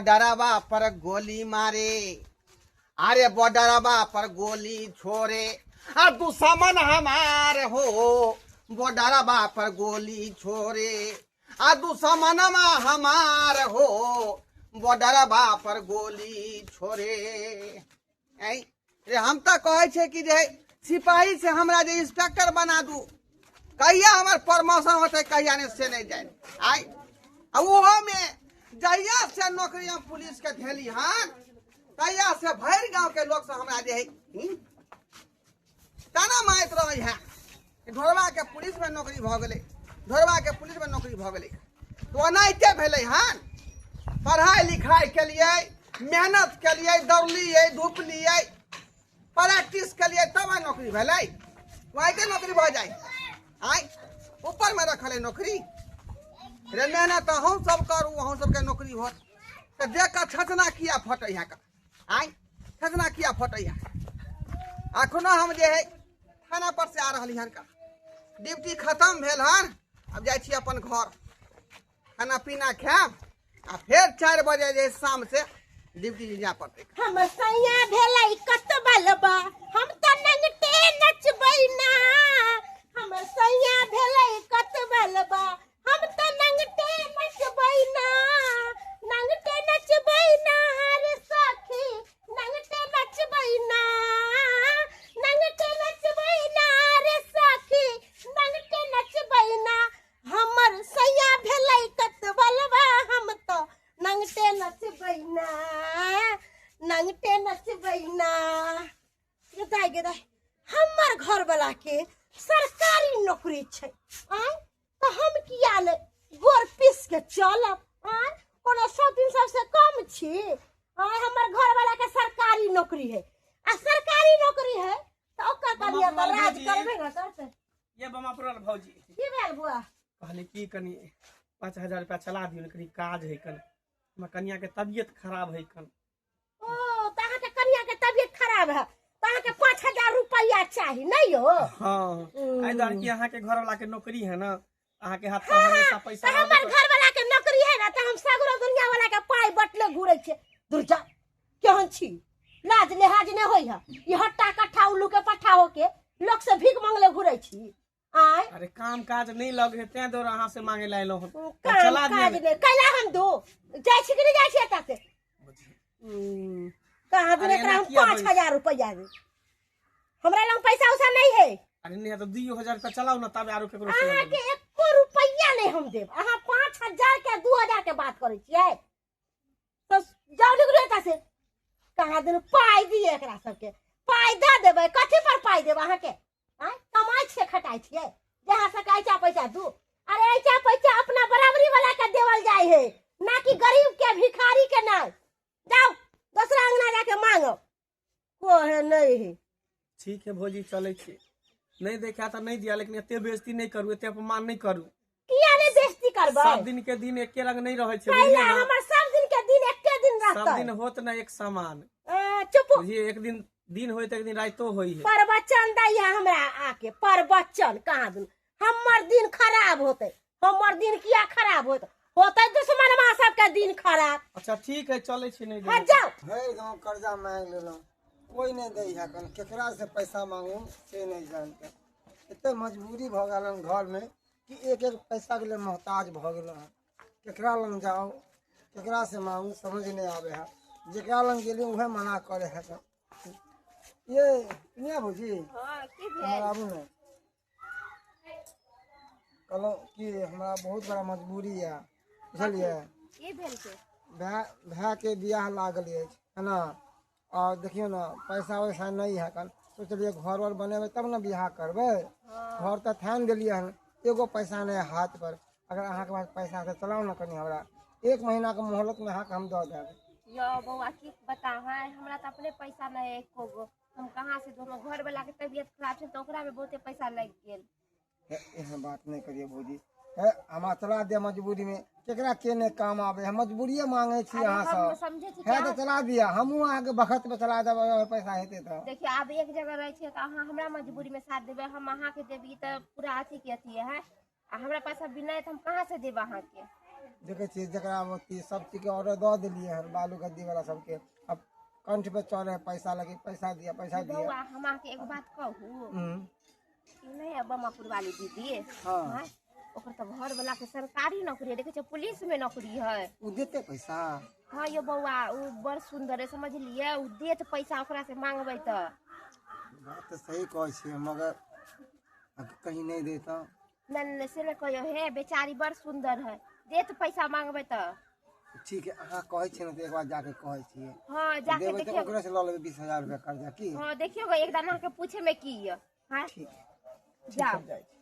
बॉर्डरवा पर गोली मारे, अरे बॉर्डरवा पर गोली छोड़े, आ दुश्मन हमार हो बॉर्डरवा पर गोली छोड़े, आ दुश्मनमा हमार हो बॉर्डरवा पर गोली छोड़े। ऐ रे हम तऽ कहै छै कि जे सिपाही से हमरा जे इंस्पेक्टर बना दू, कहिया हमर प्रमोशन होतै कहिया नहि से नहि जानि। आइ आ ओहोमे जहिया से नौकरी हम पुलिस के धेली हन तहिया से भरि गाँव के लोक सब हमरा जे है ताना मारैत रहै है, ढोरबा के पुलिस में नौकरी भऽ गेलै, ढोरबा के पुलिस में नौकरी भऽ गेलै। तऽ ओनाहिते भेलै हन, पढ़ाइ लिखाइ केलियै, मेहनत केलियै, दौड़लियै धुपलियै, प्रैक्टिस केलियै तब आइ नौकरी भेलै। ओनाहिते नौकरी भऽ जाइ, आइ ऊपरमे रखल है नौकरी रे। मेहनत तऽ अहूँ सब करू, अहूँ सबके नौकरी होत। तऽ देख कऽ छचना किया फटै है का, आइ छचना किया फटै है। अखनो हम जे है थाना पर से आ रहली हन का, ड्यूटी खत्म भेल हन, अब जाइ छी अपन घर, खाना पीना खायब आ फेर 4 बजे जे शाम से ड्यूटी जाय पड़तै। हमर सैया भेलै कत बलबा, हम तऽ नंगटे नचबै ना। हमर सैया भेलै कत बलबा, हम तऽ नंगटे नचबै ना, नंगटे नचबै ना रे सखी, नंगटे नचबै ना, नंगटे नचबै ना रे सखी, नंगटे नचबै ना। हमर सैया भेलै कत बलबा, हम तऽ नंगटे नचबै ना, नंगटे नचबै ना। गे दाइ गे दाइ, हमर घरवला के सरकारी नौकरी छै, आँय तऽ हम किया ने गोर पीस के चलब, आँय कोनो 100 300 से कम छी। आँय हमर घरवला के सरकारी नौकरी है, आ सरकारी नौकरी है तऽ ओकर कनिया तऽ राज करबे ने करतै। ये बमापुरल भौजी की भेल बुआ? कहली की कनी 5000 रुपया चला दियौ ने, कनी काज है कन, हमर कनिया के तबियत खराब है कन। ओ तऽ अहाँके कनिया के तबियत खराब है तऽ अहाँके 5000 रुपया चाही नहीं हो? हाँ, एहि दुआरे कि अहाँके घर वाला के नौकरी है ना, अहाँके हाथ पर हमेशा पैसा तऽ हमर घर वाला के नौकरी है ना, तऽ हम सगरो दुनिया वाला के पाई बटले घुरै छियै। दुर्जा केहन छी, लाज लिहाज नहि होइ है, ई हट्टा कट्ठा उल्लू के पट्ठा होके लोक से भीख मांगले घुरै छी। आय अरे काम काज नहीं लगे है तें दुआरे अहाँ से मांगे ला एलहुँ हन। काम चला दिअ काज ने। नहि कैला हम दू जाइ छी कि नहि जाइ छी एतऽ से? कहाँ दिन अरे एकरा एना हम किया पाँच बजै छी? हजार रुपया दे, हमरा लग पैसा उसा नहीं है। अरे नहीं तो 2000 रुपया चलाउ ना, तब आरो केकरो से अहाँ लेबै। के एको रुपया नहीं हम देब। अहाँ 5000 के 2000 के बात करै छियै तऽ जाउ निकलू एतऽ से। कहाँ दिन पाइ दिए एकरा सबके, पाइ दऽ देबै। कथी पर पाइ देब अहाँके? आँय कमाइ छियै खटाइ छियै, जहाँ से ऐचा पैसा दू। अरे ऐचा पैसा अपना बराबरी वाला के देवल जाइ है, ना कि गरीब के भिखारी के। नहीं जाओ दोसरा अंगना जाके मांगो, कोहे नहीं है। ठीक है भौजी चलै छी, नहीं देखा तऽ नहीं दिया, लेकिन एते बेइज्जती नहीं करू, एते अपमान नहीं करू। किया नहीं बेइज्जती करबै? सब दिन के दिन एके रंग नहीं रहै छै, कैला बुझलियै ना? हमर सब दिन के दिन एके दिन सब रहतै। दिन होत ना एक समान। चुप बुझिए, एक दिन दिन होय तऽ एक दिन रातो होय है। प्रवचन दै है हमरा आके, प्रवचन कहाँ दिन हमर दिन खराब होतै। हमर दिन किया खराब होतै? होतै दुश्मन माँ सबके दिन खराब। अच्छा ठीक है चलै छी, नहीं हाँ देबै। जाओ। भरि गाँव कर्जा मांगि लेलहुँ, कोई नहीं दै है कन, केकरा से पैसा मांगू से नहीं जानते। एते मजबूरी भऽ गेल हन घरमे कि एक एक पैसाके लेल मोहताज भऽ गेलहुँ हन। केकरा लग जाउ केकरा से मांगू समझ नहीं आबै है, जेकरा लग गेली उहे मना करे है। ये दुनिया भौजी हाँ, की भेल? हमरा आबू ने, कहलहुँ कि हमरा बहुत बड़ा मजबूरी यऽ, बुझलियै? की भेल छै? भायके बियाह लागल अछि है ना, और देखियौ ने पैसा वैसा नहीं है कन, सोचलियै घर वर बनेबै तब ने बियाह करबै। घर तऽ ठानि देलियै हन, एगो पैसा नहि हाथ पर। अगर अहाँके पास पैसा है तऽ चलाउ ने कनि, हमरा 1 महीनाके मोहलतमे अहाँके हम दऽ देब। यौ बौआ की बताउ, हाँ हमरा तऽ अपने पैसा नहि है एको गो, हम कहाँ से दू? हमर घर वाला के तबियत खराब छै तऽ ओकरा में बहुते पैसा लागि गेल। एहन बात नहीं करिए भौजी, हे हमरा चला दे मजबूरी में, केकरा के नहीं काम आबे है, मजबूरिये मांगे छी अरे अहाँ हम सब। समझे छी कि है तऽ अहाँ- चला दिअ, हमहूँ अहाँके बखत पे चला देब अगर पैसा हेतै तऽ। देखियौ आब एक जगह रहै छियै तऽ अहाँ हमरा मजबूरी में साथ देबै, हम अहाँके देब, ई तऽ पूरा अथी के अथी है, आ हमरा पास अभी नहि तऽ हम कहाँ से देब अहाँके? देखै छियै जकरा अथी सब चीजके ऑर्डर दऽ देलियै हन बालू गद्दी वाला सबके। अब कंठ पे चढ़े है पैसा लगे, पैसा दिया पैसा दिया। बौआ हम अहाँके एगो बात कहू? ई नहि है बमापुर वाली दीदी? हाँ। आँय, ओकर तऽ घर वाला के सरकारी नौकरी है, देखै छियै पुलिस में नौकरी है। ओ देते पैसा? हाँ यो बौआ, उ बड़ सुंदर है, समझलियै? उ देत पैसा ओकरा से मांगबै तऽ। बात तऽ सही कहै छियै, मगर कहीं नहि देता। नहि नहि से नहि कहियौ हे, बेचारी बड़ सुंदर है, देत पैसा मांगबै तऽ। ठीक है, अहाँ कहै छियै ने तऽ एक बार जाके कहै छियै। हाँ जाके देबै तऽ देखियौ। ओकरे से लऽ लेबै 20,000 रुपया कर्जा की। हाँ देखियौ गे, एक दिन अहाँके पूछे में की यऽ। हाँ ठीक है, जाओ। हम जाइ छी।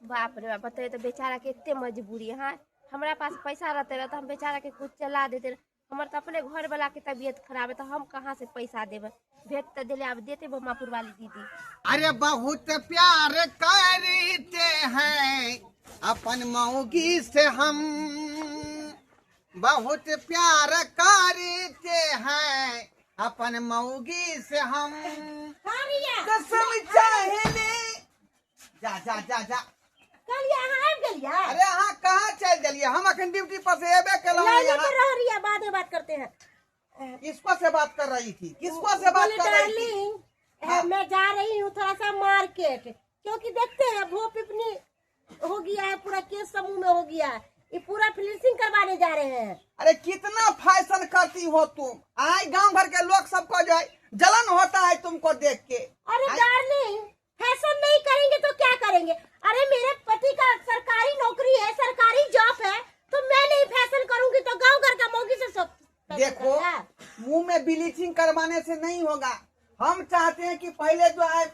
बाप रे बाप, बतैयौ तऽ बेचारा के एते मजबूरी। हाँ हमरा पास पैसा रहते रह तऽ हम बेचारा के कुछ चला देते रह। हमर तऽ अपने घर वाला के तबियत खराब है तऽ हम कहाँ से पैसा देबै? भेट तऽ देले, आब देते बमापुर वाली दीदी। अरे बहुत प्यार करते हैं अपन मौगी से हम, बहुत प्यार करते हैं अपन मौगी से हम, कसम चाहले। जा जा जा जा। कहलियै अहाँ आबि गेलियै? अरे अहाँ कहाँ चलि गेलियै? हम अखन ड्यूटी पर से एबे केलहुँ। लाइन यहाँ पर रह रही है, बाद में बात करते हैं। किसको से बात कर रही थी? किसको से बात बोले कर रही थी? डार्लिंग हाँ। मैं जा रही हूँ थोड़ा सा मार्केट, क्योंकि देखते हैं भो पिपनी हो गया है, पूरा केस समूह में हो गया है, ये पूरा फिनिशिंग करवाने जा रहे हैं। अरे कितना फैशन करती हो तुम। आए गांव भर के लोग सबको जो है जलन होता है तुमको देख के। अरे डार्लिंग फैशन नहीं करेंगे तो क्या करेंगे? अरे मेरे पति का सरकारी नौकरी है, सरकारी जॉब है, तो मैं नहीं फैशन करूंगी तो गांव घर का मौगी से सब फैशन देखो करेगा। मुंह में ब्लीचिंग करवाने से नहीं होगा। हम चाहते हैं कि पहले जो है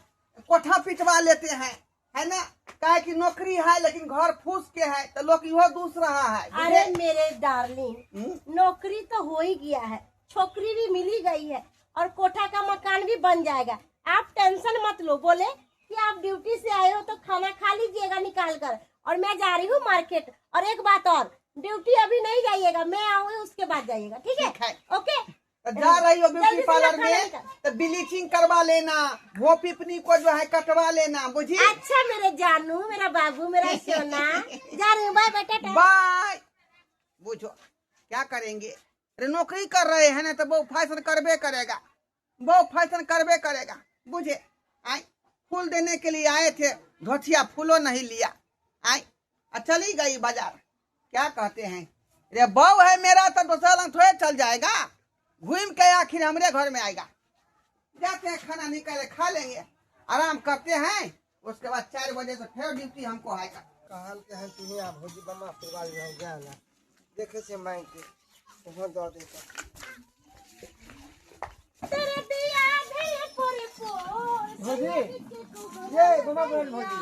कोठा पिटवा लेते हैं, है ना? काहे कि नौकरी है लेकिन घर फूस के है तो लोग इहो दूस रहा है। अरे मेरे डार्लिंग, हम्म? नौकरी तो हो ही गया है, छोकरी भी मिली गई है और कोठा का मकान भी बन जाएगा, आप टेंशन मत लो। बोले कि आप ड्यूटी से आए हो तो खाना खा लीजिएगा निकाल कर, और मैं जा रही हूँ मार्केट। और एक बात और, ड्यूटी अभी नहीं जाइएगा, मैं आऊंगी उसके बाद जाइएगा, ठीक है? ठीक है। ओके। तो जा रही हो ब्यूटी जल्दी से पार्लर खाना में निकाल। तो ब्लीचिंग करवा लेना, वो पिपनी को जो है कटवा लेना, बुझी? अच्छा मेरे जानू, मेरा बाबू, मेरा सोना, जा रही हूँ, बाय बाय टाटा बाय। बुझो क्या करेंगे? अरे नौकरी कर रहे हैं ना तो वो फैशन करबे करेगा, वो फैशन करबे करेगा, बुझे? आए फूल देने के लिए आए थे, धोतिया फूलो नहीं लिया, आए आ चली गई बाजार। क्या कहते हैं, अरे बहू है मेरा तो दूसरा लंग थोड़े चल जाएगा, घूम के आखिर हमरे घर में आएगा। जाते हैं खाना निकाले खा लेंगे, आराम करते हैं, उसके बाद 4 बजे से फिर ड्यूटी हमको आएगा। कहल के हन टुनिया भौजी बमा पुरवाल में गया ना, देखे छे मांग के ओहो दऽ देता। तेरे दिया भेल पोरे पोर। भौजी, ये बमा पुरवाल भौजी।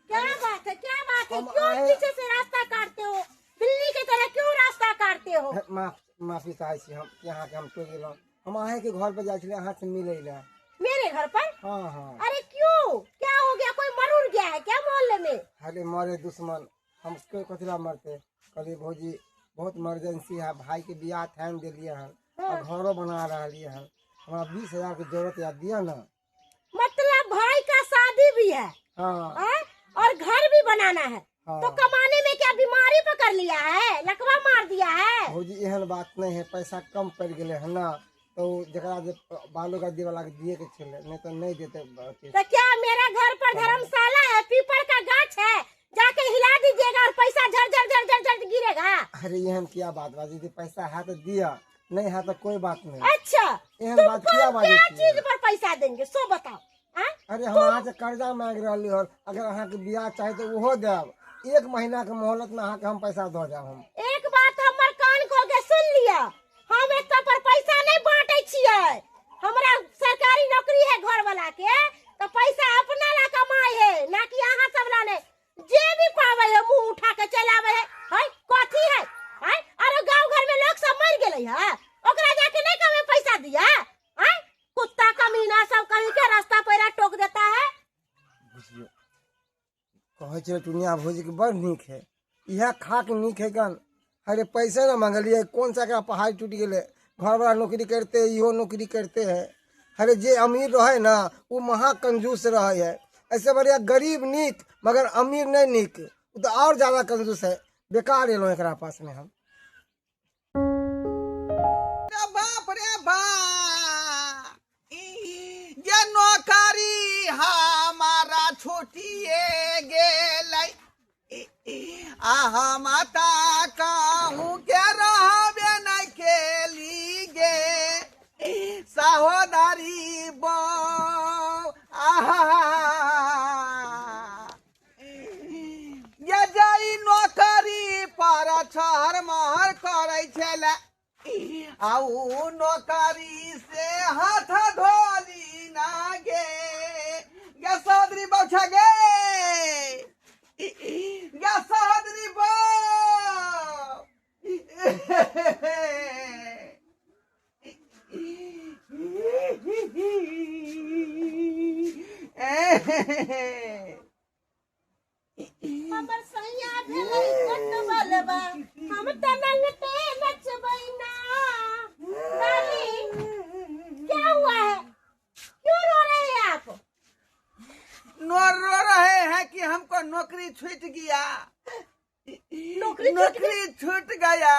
क्या बात है, क्या बात है, हम क्यों आए- पीछे से रास्ता काटते हो? बिल्ली की तरह क्यों रास्ता काटते हो? माफी चाहै छी हम यहाँ के हम टोकि गेलहुँ। हम अहाँके घर पर जाइ छलियै अहाँ से मिलै लए। मेरे घर पर? हाँ हाँ। अरे क्यों, क्या हो गया? कोई मर उड़ गया है क्या मोहल्ले में? अरे मरे दुश्मन, हम कोई कथी मरते। कहलियै भौजी बहुत इमरजेंसी है, भाई के बियाह ठानि देलियै हन और घरो बना रहलियै हन, हमरा 20,000 के जरूरत है, दिअ ना। मतलब भाई का शादी भी है? हाँ। हाँ? और घर भी बनाना है? हाँ। तो कमाने में क्या बीमारी पकड़ लिया है, लकवा मार दिया है? भौजी एहन बात नहीं है, पैसा कम पड़ गेलै हन ना, तो जकरा जे बालू गद्दी वाला के दिए के छलै, नहीं तो नहीं देते। तो क्या मेरा घर पर धर्मशाला है, पीपल का गाछ है, जाके हिला दीजिएगा और पैसा झर झर झर झर झर गिरेगा? अरे एहन क्या बात बा, यदि पैसा है तो दिया, नहीं है तो कोई बात नहीं। अच्छा एहन बात तुमको किया हम बाजै क्या छियै? चीज पर पैसा देंगे सो बताओ? हाँ? अरे हम अहाँ से कर्जा मांगि रहली हन, अगर अहाँ के बियाह चाही तो ओहो देब, 1 महीना के मोहलत में अहाँ के हम पैसा दऽ देब। हम एक बात हमर कान खोल के सुन लिया, हम एतऽ पर पैसा नहीं बांटे छियै। हमरा सरकारी नौकरी है घर वाला के, तो पैसा अपना ला कमाए है ना कि अहाँ सब ला नहीं। जे भी पावे है मुंह उठा के चल आवे है। है कथी है? है अरे गांव घर में लोग सब मर गेलै है, ओकरा जाके नहीं कमे पैसा दिया? है कुत्ता कमीना सब कहीं के रास्ता पैरा टोक देता है। बुझियौ कहै छलै टुनिया भौजी के बड़ नीक है, इएह खा के नीक है गन। अरे पैसे ना मंगलियै, कोन सा एकरा पहाड़ टूटि गेलै? घरवाला नौकरी करते, इहो नौकरी करते है। अरे जे अमीर रहे ना वो महा कंजूस रहे है। ऐसे बढ़िया गरीब नीक मगर अमीर नहीं नीक, ओ तऽ आओर ज्यादा कंजूस है। बेकार एलहुँ एकरा पासमे हम। रे बाप रे बाप, ये नौकरी हमारा छूटिए गेलै, आ हम तऽ कहूँ के रहबे नहि केली गे सहोदरी बौ। आहा, ये जाई नौकरी पर छहर महर करै छलै, आ उ नौकरी से हाथ धोली ना गे। गे सहोदरी बौछा गे, गे सहोदरी बौ। हमर सैया भेलै कटबलबा, हम तऽ नंगटे नचबै ना। डार्लिंग, क्या हुआ है? क्यों रो रहे हैं आप? नो रो रहे हैं कि हमको नौकरी छूट गया। नौकरी छूट? नौकरी छूट गया।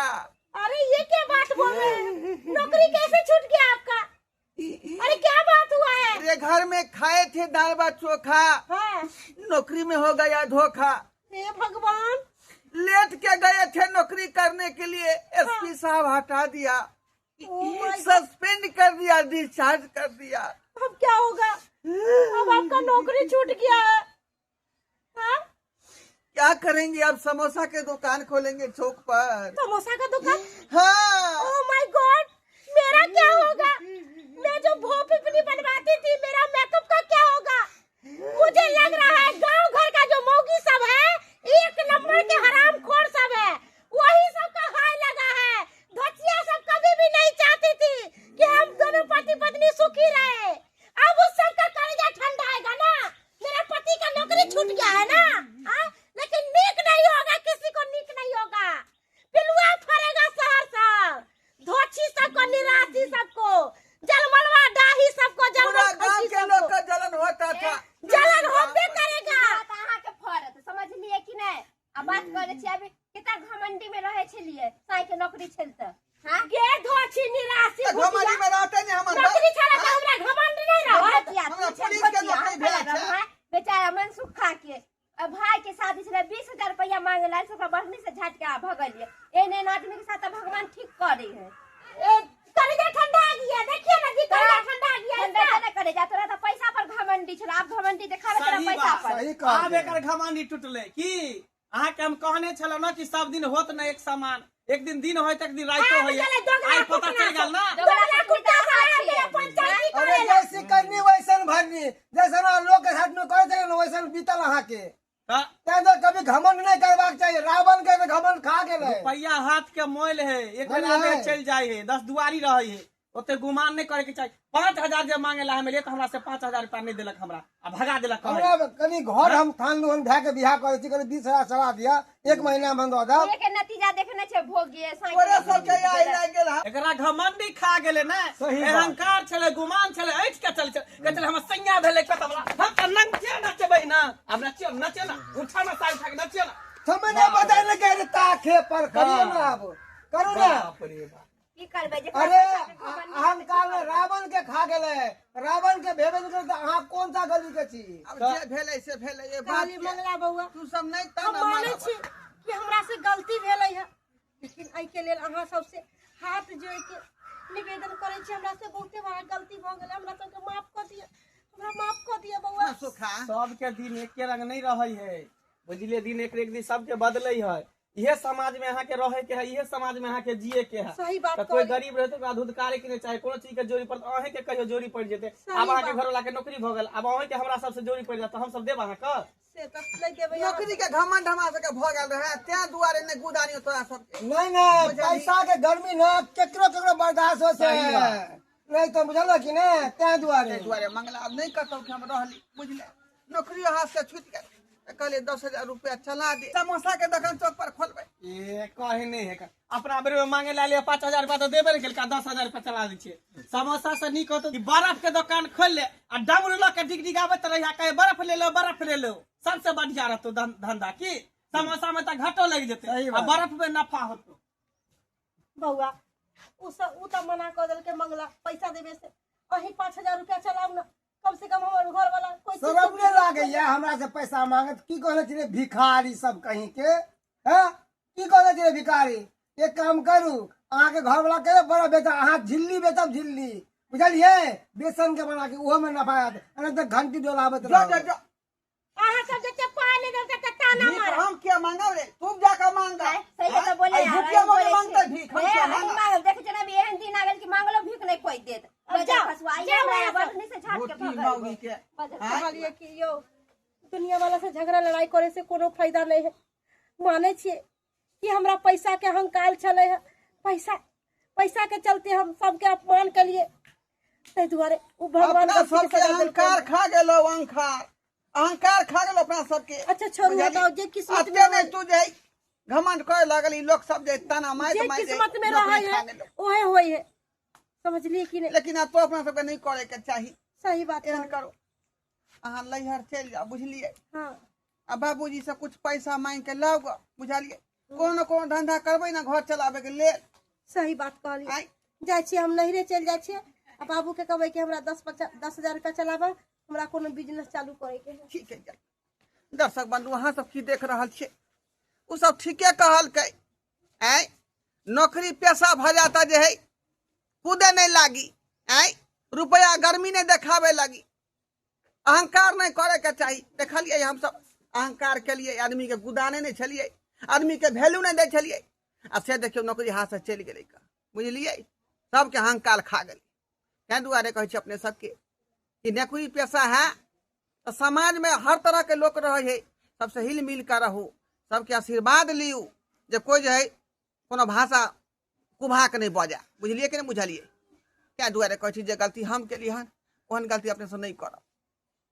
अरे ये क्या बात बोल रहे हैं? नौकरी कैसे छूट गया आपका? अरे क्या बात हुआ है? अरे घर में खाए थे दाल भात चोखा। हाँ। नौकरी में हो गया धोखा। हे भगवान। लेट के गए थे नौकरी करने के लिए, एसपी साहब हटा दिया। Oh my God. Suspend कर दिया, डिस्चार्ज कर दिया। अब क्या होगा? अब आपका नौकरी छूट गया है। हाँ? क्या करेंगे अब? समोसा के दुकान खोलेंगे चौक पर। समोसा का दुकान? हाँ। ओ my God, मेरा क्या होगा? मैं जो भोपिपनी बनवाती थी, मेरा मेकअप का क्या होगा? मुझे लग रहा है गांव घर का जो मौगी सब है, एक नंबर के हरामखोर सब है, वही सब का हाय लगा है। धोतिया सब कभी भी नहीं चाहती थी कि हम दोनों पति पत्नी सुखी रहे। अब उस सब का कलेजा ठंडा आएगा ना, मेरा पति का नौकरी छूट गया है ना। हाँ? लेकिन नीक नहीं होगा, किसी को नीक नहीं होगा। पिलुआ फरेगा शहर सब, धोछी सबको, निराशी सबको, जलमलवा डाही सबको, पूरा जलमल गांव खसी के लोग सबको का जलन होता था। जलन होबे करेगा। तऽ अहाँके फरत समझलियै कि नहि? आ बात करै छी, अभी कतना घमंडी में रहै छलियै, साई के नौकरी छल तऽ। हाँ? गे धोछी निराशी घमंडी भुतिया, में रहते नहीं हमर। नौकरी छला तऽ हमरा घमंड नहीं रहत। धोतिया, हमरा तू छै पुलिस के धोतिया, नौकरी हम भेल कला छै। रहब, हाँ? बेचारा मनसुखा के आ भाई के शादी छलै, 20,000 रुपया मांगे ला, ओकरा बढ़नी से झटके आ भगलियै। एहन एहन आदमी के साथ तऽ भगवान ठीक करै है। ए, कलेजा ठंडा गया, देखिए ना जी, कलेजा ठंडा गया ठंडा इसका। नहि करे जा, तोरा तऽ पैसा पर घमंडी छल, आब घमंडी देखाबे तोरा सही पैसा बात। पर। सही आब कहलियै। एकर घमंडी टूटलै की? अहाँके हम कहने छलहुँ ने कि सब दिन होत न एक समान, एक दिन दिन होय त एक दिन राइतो आब होय। गेलै दोगला आइ पता कुटना चलि गेल ना। दोगला कुत्ता सब आबि गेलै पंचायती अरे करेला। जैसी करनी वैसन भरनी, जैसन अहाँ लोग के साथ में करे छलियै ने वैसन बीतल अहाँके। तऽ तैं तो कभी घमंड नहीं करबाक चाहिए। रावण के तऽ घमंड खा गेलै। रुपैया हाथ के मोल है, एक नहीं, महीना में नहीं। चलि जाइ है, 10 दुआरी रहै है, ओते गुमान नहीं करे के चाही। 5,000 जे मांगे ला हमें, तऽ हमरा से 5,000 रुपया नहीं देलक हमरा आ भगा देलक कहै। हमरा कनि घर हम थान लोहन भए के बियाह करै छी, कनि 20,000 चला दिया, एक महीना में दऽ देब। के नतीजा देखने छै भोगिए साई के तोरे नौकरी सबके छूटि आइ गेलै। लागि गेल हन। एकरा घमंडी खा गेलै ने। सही बात। अहंकार छलै, गुमान छलै, ऐठ के चल कहै छलै हमर सैया भेलै कतबला, हम तऽ नंगे नचबै ना। आब नचियौ, नचियौ ना, उठा ना, साल उठा के नचियौ ना। समय नहि बदलि गेल ताखे पर करियौ ने, आब करू ने। बाप रे बाप। की करबै जेकरा अरे पैसा के घमंडी अहंकार में रावण के खा गेलै, रावण के भेबे नहि केलै तऽ अहाँ कोन सा गली के छी? अब जे भेलै से भेलै, ये बात कहली के मंगला बौआ, तू सब नहि हम तऽ ना मानै मानब। छी कि हमरा से गलती भेलै है, लेकिन एहिके लेल अहाँ सबसे हाथ जोड़ि के निवेदन करै छी, हमरा से बहुते बड़ा गलती भऽ गेलै, हमरा सबके माफ कऽ दिअ, हमरा माफ कऽ दिअ बौआ। सुखा सबके दिन एके रंग नहीं रहै है, बुझलियै? दिन एक एक दिन सबके बदलै है। इहे समाज में अहाँके रहे के है, इहे समाज में अहाँके जिए के है। सही बात तऽ कोई कहली। गरीब रहते ओकरा धुधकारे के नहीं चाहे, कोनो चीज के जोरी पड़त अहें के कहियो जोरी पड़ि जेतै। सही आब अहाँके बात। घरवाला के नौकरी भऽ गेल, आब अहें के हमरा सबसे जोरी पड़ि जायत तऽ हमसब देब अहाँके? से तऽ नहि देबै अहाँ। नौकरी के घमंड हमरा सबके भऽ गेल रहे, तें दुआरे नहि गुदानियो तोरा सबके। नहीं नहीं, पैसा के गर्मी न केकरो केकरो बर्दाश्त होइ छै सही बात। नहीं तो बुझल कि ने, तैं दुआरे। ताहि दुआरे मंगला आब नहि कतौ के हम रहली, बुझले? नौकरियो हाथ से छूटि गेल तऽ कहलियै 10,000 रुपया चला दे, समोसा के दोकान चौक पर खोलबै। ए कहे नहीं है, अपना बेर में मांगे ला लिया 5,000 रुपया तऽ देबे नहि केलका, 10,000 रुपया चला दै छियै। समोसा से नीक होतौ कि बर्फ के दोकान खोलि ले आ डमरू लऽ के डिगडिगाबैत रहिया, कहे बर्फ ले लो, बर्फ ले लो, सबसे बढ़िया रहतौ धंधा की। समोसा में तऽ घाटो लागि जेतै सही आ बात। बर्फ में नफा होतो। बौआ उ सब उ तऽ मना कऽ देलकै मंगला पैसा देबे से, अहीं 5000 रुपया चलाउ ने, कम से कम हमर घर वाला कोई चीज शरम नहि लागैया हमरा से पैसा मांगत? की कहने छलै भिखारी सब कहीं के, हैं? की कहने छलै भिखारी? एक काम करू, अहाँके घर वाला के बड़ा बेचब, अहाँ झिल्ली बेचब, झिल्ली बुझलियै, बेसन के बना के, ओहो में नफा आयत, एना तऽ घंटी डोलाबैत जो जो रहब। जो अहाँ सब जते पाइ नहि देब तते ताना भीख मारब। हम किया मांगब रे? तू जाके मांग। सही है तो बोले यार, भूखिया अहीं बोले मांगते छी। भीख हम हे, किया अहीं मांगब? मांगब, देखै छियै ने, अभी एहन दिन आ गेल कि मांगलो भीख नहीं कोई देत। अब बजर जाओ, खसुआ, आइए जाओ हमरा यहाँ से। बटनी से झाट के भूखी भगल। मौगी के। बजर आँय? कहलिए कि यौ दुनिया वाला से झगड़ा लड़ाई करे से कोनो फायदा नहीं है। माने छियै कि हमरा पैसा के अहंकार छलै है, पैसा पैसा के चलते हम सबके अपमान केलिए, ताहि दुआरे ओ भगवान अपना गलती के सबके सजा देलकै। अहंकार खा गेलो, अहंकार अहंकार खा गेलो अपना सबके। अच्छा छोड़ू, बुझलियै? हटाउ, जे किस्मत में अते नहि रहै। तू जे घमंड करे लागल, ई लोक सब जे ताना मारि जे मारि किस्मत में नौकरी रहै खा है गेलो। ओहे होइ है, समझलिए कि नहीं? लेकिन आब तो अपना सबके नहीं करे के चाही। सही बात एहन है। करो, अहाँ लैहर चलि जाउ, बुझलियै? हाँ। आ बाबूजी से कुछ पैसा मांगि के लाउ गऽ, बुझलियै? कोनो कोनो धंधा करबै ने घर चलाबै के लेल। सही बात कहलिए। आँय? जाइ छियै हम, नैहरे चलि जाइ छियै आ बाबू के कहबै कि हमरा 10,000 रुपया चलाबऽ, हमरा कोनो बिजनेस चालू करे के है। ठीक है। जा दर्शक बंधु, अहाँ सब की देख रहल छियै? ओ सब ठीके कहलकै। आँय, नौकरी पेशा भऽ जाता जे है कूदे नहीं लागी, आँय, रुपया गर्मी नहीं देखावे लागी, अहंकार नहीं करे के चाही। देखलियै हमसब अहंकार केलियै, आदमी के गुदाने नहीं छलियै, आदमी के वैल्यू नहीं दै छलियै, आ से देखियौ नौकरी हाथ से चलि गेलै का, बुझलियै? सबके अहंकार खा गेलै। ताहि दुआरे कहै छी अपने सबके कि नौकरी पेशा है तऽ समाजमे हर तरहके लोक रहै है, सबसँ हिल मिल कऽ रहू, सबके आशीर्वाद लियू, जे कोइ जे है कोनो भाषा कुभाके नहि बजै, बुझलियै कि नहि बुझलियै? ताहि दुआरे कहै छी जे गलती हम केलियै हन ओहन गलती अपनेसँ नहि करब।